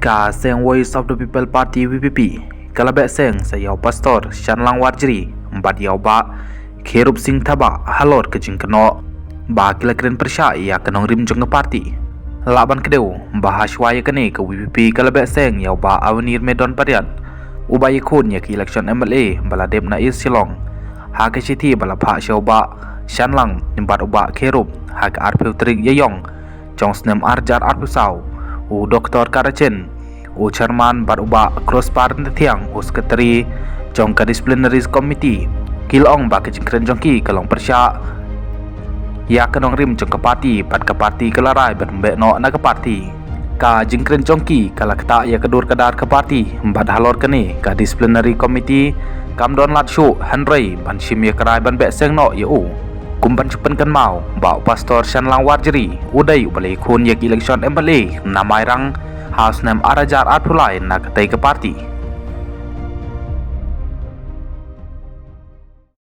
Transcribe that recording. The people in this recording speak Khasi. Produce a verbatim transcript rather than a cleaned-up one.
Ka seng Voice of the People Party, V P P, ka la beh seng sa ïa u Pastor Shanlang Warjri bad ïa u Bah Kherup Singh Thabah halor ka jingkynnoh ba ki la kren pyrshah ïa ka nongrim jong ka party. Lah ban kdew ba hashwa ïa kane, ka V P P ka la beh seng ïa u Bah Avenir Medon Pariat, uba ïakhun ïa ka election M L A ba la dep na East Shillong, ha ka shithi ba la phah sha u Bah Shanlang bad u Bah Kherup ha ka arphew tarik Ïaïong jong snem arhajar arphew saw. U Doktor Karachen, u Chairman, bad u Bah Crossbar Nthiang, u Secretary jong ka Disciplinary Committee, ki la ong ba ka jingkren jong ki ka long pyrshah ïa ka nongrim jong ka party bad ka party ka la rai ban beh noh na ka party. Ka jingkren jong ki ka la ktah ïa ka dur ka dar ka party bad halor kane ka Disciplinary Committee kam don lad shuh hynrei ban shim ïa ka rai ban beh seng noh ïa u. Kum ban shu pynkynmaw ba u Pastor Shanlang Warjri u dei uba la ïakhun ïa ka election M L A na Mairang ha u snem arhajar arphew lai na katei ka party.